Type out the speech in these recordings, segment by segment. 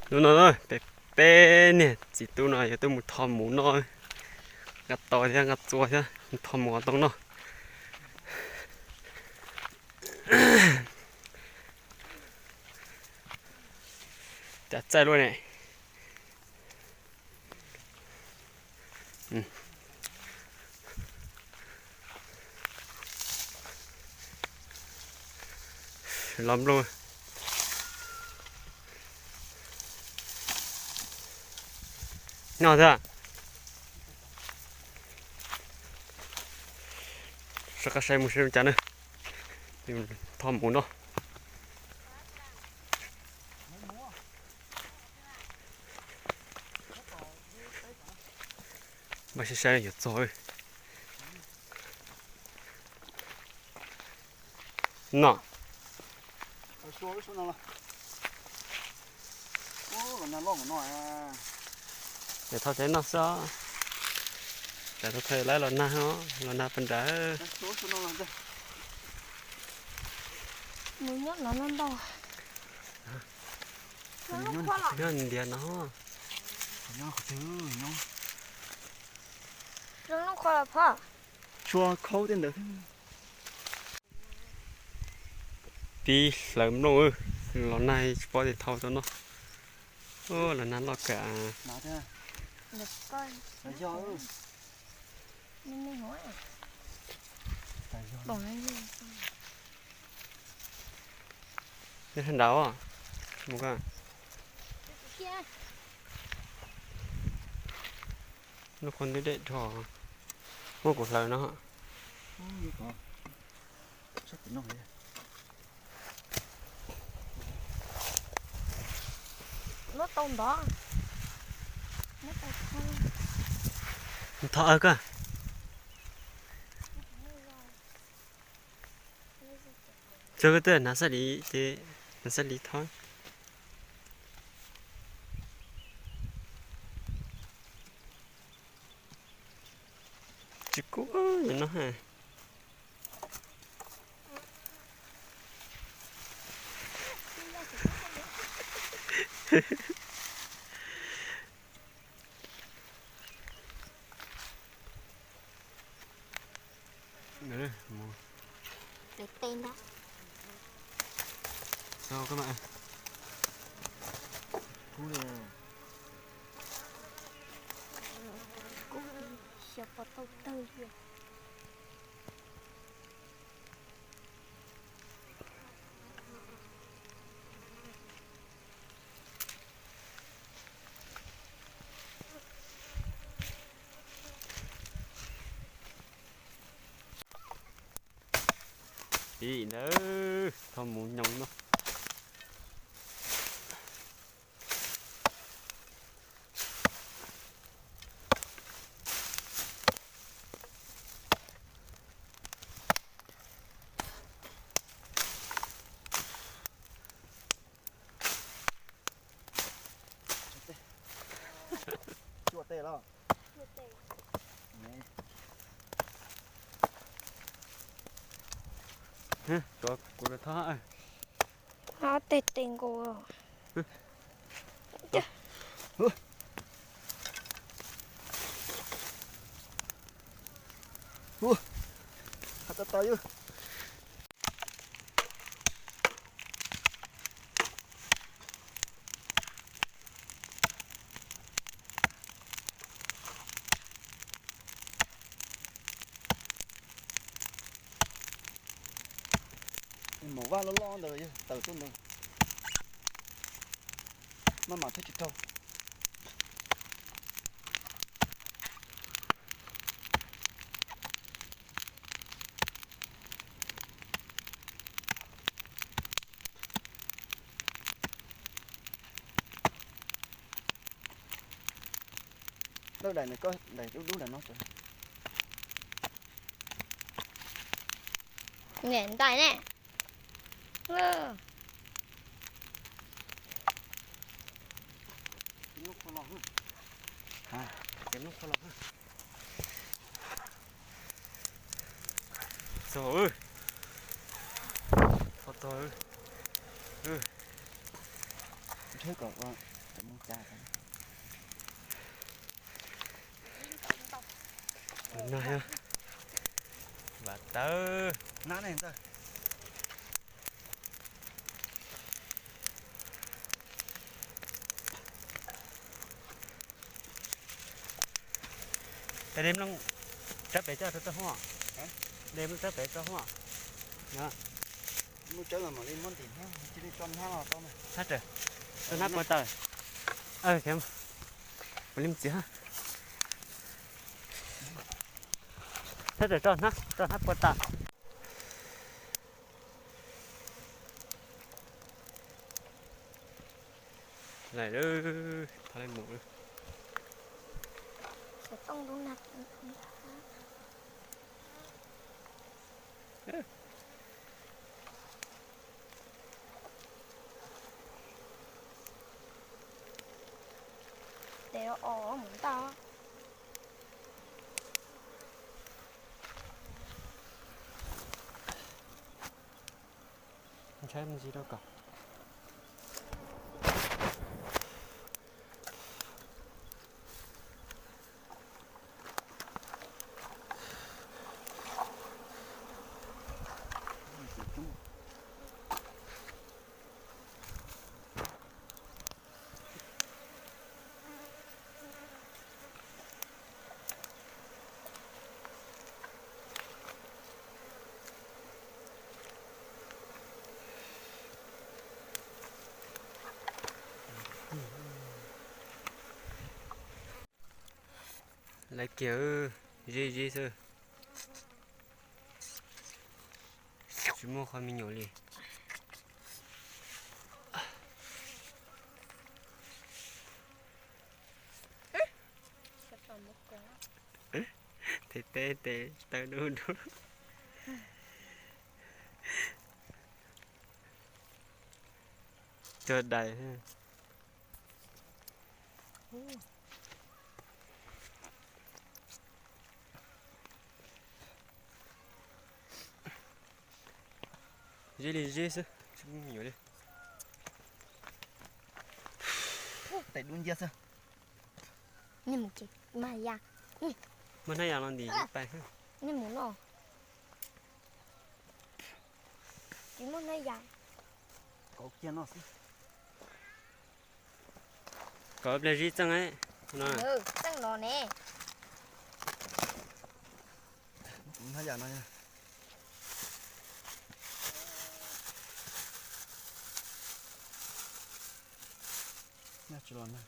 Hnub no peb, peb niag txiv tub no yuav tuaj mus tho mus noj, nqa taus thiab nqa txua thiab mus tho mus tau noj. Cas txaij luaj ne. Los nplooj noj thiab. Sawv qab saib mus saib cas na. Tho mus no. Npaj sib saib yuav txog. No. Ces thauj tsev noj xwb. Tsam tau thawj laib los nag, los nag pes nrad. Nyob ntiav no. Tsua khaub tej ntawd. Pib hlawv nplooj, los nag tsis paub tias thauj tau noj. Los nag loj kawg. Nyob sab nrad os. Mus ko. Lub qhov ntwb dej dhau. Muab kuv hlawv no. Thov ko. Tso ko twb hnav xab li ces hnav xab li thov. Tsis kub no. Ib ntawd thauj mus nyoos no. Cuaj teg los? Tuav kuv los thov. Ob teg tes nkaus. Ua, ha ta ta yus. Maum vaj loj loj ntawd yog tawm tuaj ntawd. Maj mam thiab tsis raug. Lawv daim no koj daim dub dub daim no. Niam ntais ne. Txog, txog tog. Nrhiav kom No yog vaj tawb. Tes de mloog tsawb pem tso rau tau huaj. De mloog tsawb pem tso huaj. Thab rawm, tso hnab puas tawm. Puas li txiv. Thab rawm, tso hnab, tso hnab puas tawm. Laim lawm, thov laim mus. Tes os mus ntag. Ntshai me ntsis rau kom. Lawv kiag, zib zib xwb. Tsis muaj qhov me nyuam li. Tes teb tes taw dub dub. Tuag dais. Zeb li zeb xwb, tsis muaj me nyuam li. Tes dub nciab xwb. Nej mus ces mas ya. Muaj hnab yas los ntim pais. Nej mus no. Tsis muaj hnab yas. Kauv kiag no xwb. Kauv pliag zib txeej no. Txeej no ne. Hnab yas no. Nyob tsis los nag.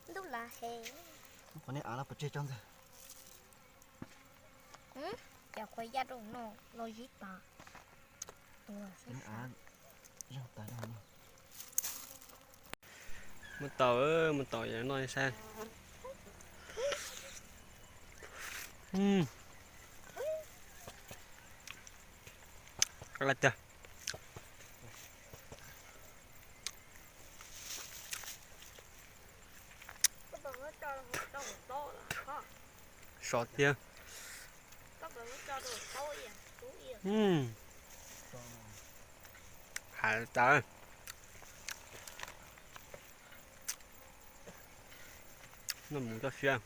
Ntuj lav he. Qhov nej av no puas tseg tso ntxawg? Cov qhov yaj rau no los zib tas. Av zoo tas no. Muaj taum, muaj taum yog no saib. Qab tiag. Sov tiag. Hais tas. Noj mus toj siab.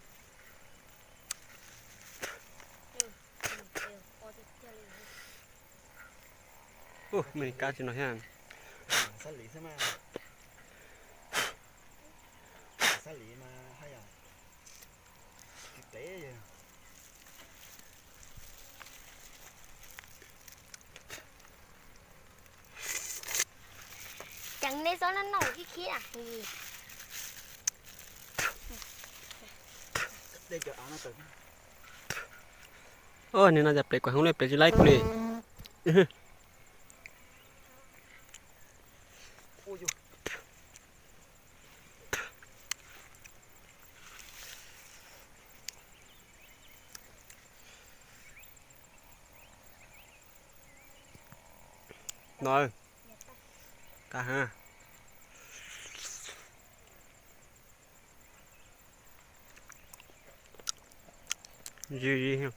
Ub, me kab tsis no thiab. Xab lis xwb mas. Xab lis mas haj yam tsis tev. Ceev nej txhob noj noj khib khib. Ua, nim no cas pem kuv heev li, pem tsis laib kuv li. No, tas ha. Zib zib.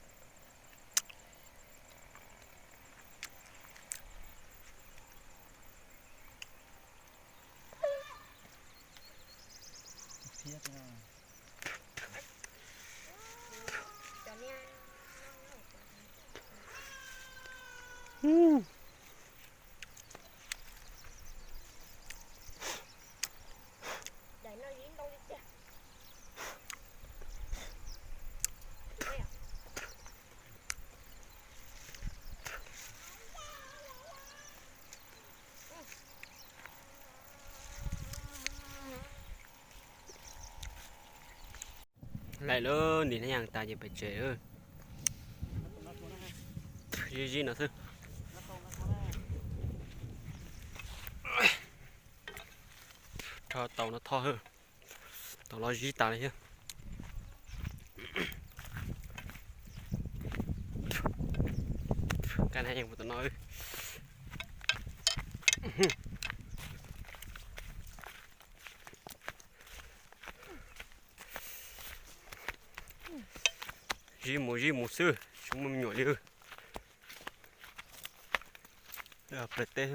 Laim lawm, ntim hnab yas tas ces pem tsev. Zib zib no xwb. Rho tau no thoj, tau los zib tas li thiab. Nqa hnab yas mus tom no. Zib mus zib mus xwb, tsis muaj me nyuam li. Plaws teb.